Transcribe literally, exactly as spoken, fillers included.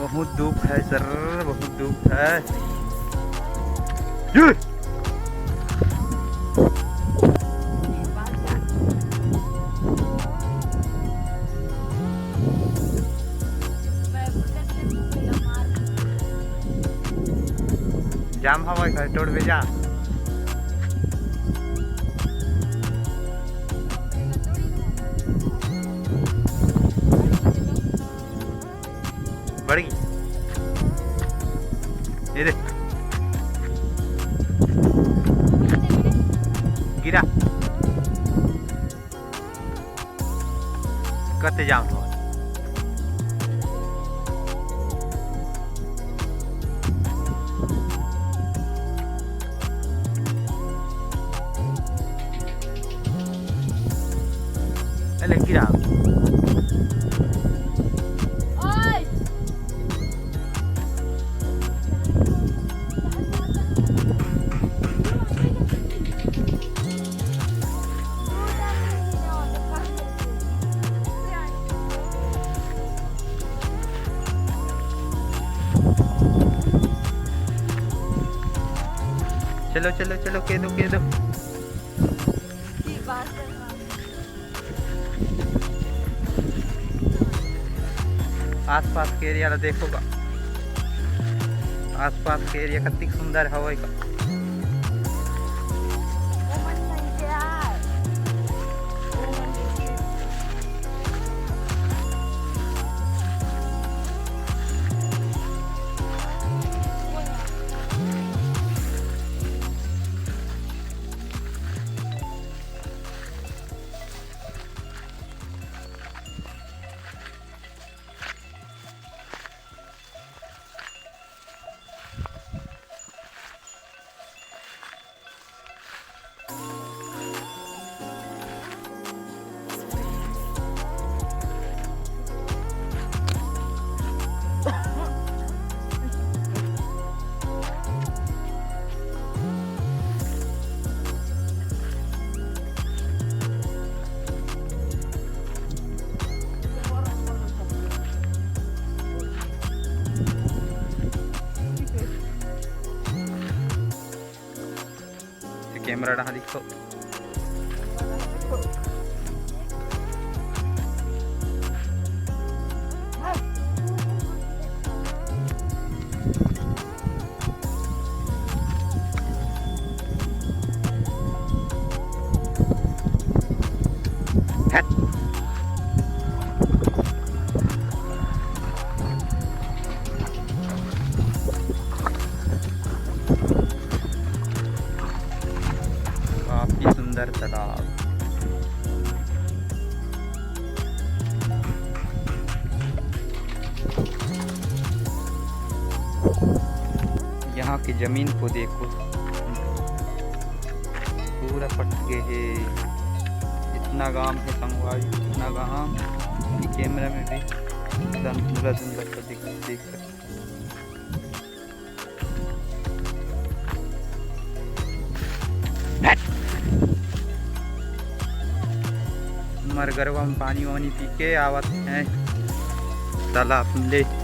बहुत दुख है सर, बहुत दुख है। ये! जाम हवा का टोड़ भेजा। बढ़ गई। ये दे। गिरा। कते जाम हो। अरे गिरा। चलो चलो चलो, के दो के दो। आसपास के एरिया ला देखो का, आसपास के एरिया कतिक सुंदर हवय का। कैमरा डहा दिखो। काफी सुंदर तालाब। यहाँ की जमीन को देखो, पूरा पट गए है। इतना गाम है संगवारी, इतना गाम कि कैमरा में भी एकदम धुंधला धुंधला सा दिख, दिख सकता है। मरगरवा में पानी वानी पी के आवत हैं तालाब ले।